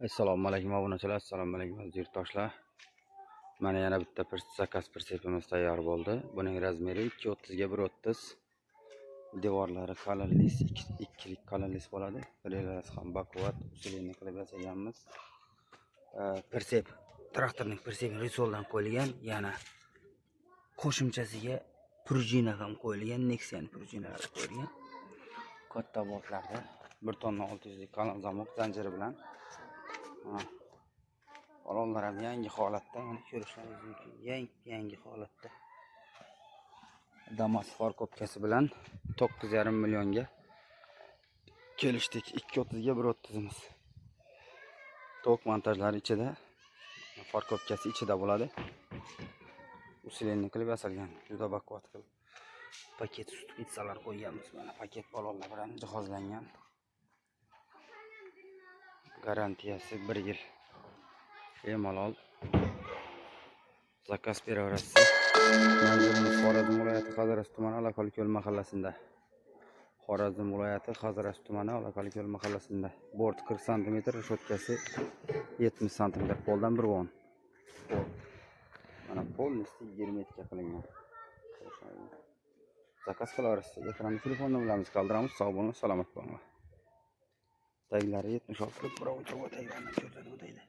Assalomu alaykum, obunachilar, assalomu alaykum, aziz yurtdoshlar. Mana, yana bitta заказ прицеп imiz tayyor bo'ldi. Buning размер i 2.30 ga 1.30. Devorlari qalin лист, ikkilik qalin лист bo'ladi. Relasi ham baquvvat, усиление qilib yasaganmiz. Прицеп, traktorning прицеп i ресор dan qo'yilgan, yana qo'shimchasiga пружина ham qo'yilgan, Nexia'ni пружина lari qo'yilgan. Katta bortlarda 1 tonna 600 lik qalin замок zanjiri bilan. Ha. Balonlar ham yangi holatda, mana, ko'rishlaringiz mumkin. Yangi yangi holatda. Damas фаркоп kasi bilan 9,5 millionga kelishdik. 2.30 ga 1.30imiz. Tok montajlari ichida, фаркоп kasi ichida bo'ladi. Усиление qilib yasalgan, juda baquvvat qilib. Paket ступица lar qo'yganmiz, mana, paket balonlar bilan jihozlangan. Garantiyasi 1 yil. Bemalol заказ beraverasiz. Manzilimiz Xorazm viloyati, Xazarasp tumani, Alaqoliko'l mahallasida. Xorazm viloyati, Xazarasp tumani, Alaqoliko'l mahallasida. Bort 40 sm, решётка si 70 sm, poldan 1.10. Pol. Mana, полностью герметика qilingan. Заказ qilaverasiz. Ekranda telefon nomerlarimizni qoldiramiz. Sog' bo'linglar, salomat bo'linglar. Taglari 76 lik birov taglaridan ko'rsatib o'taydi.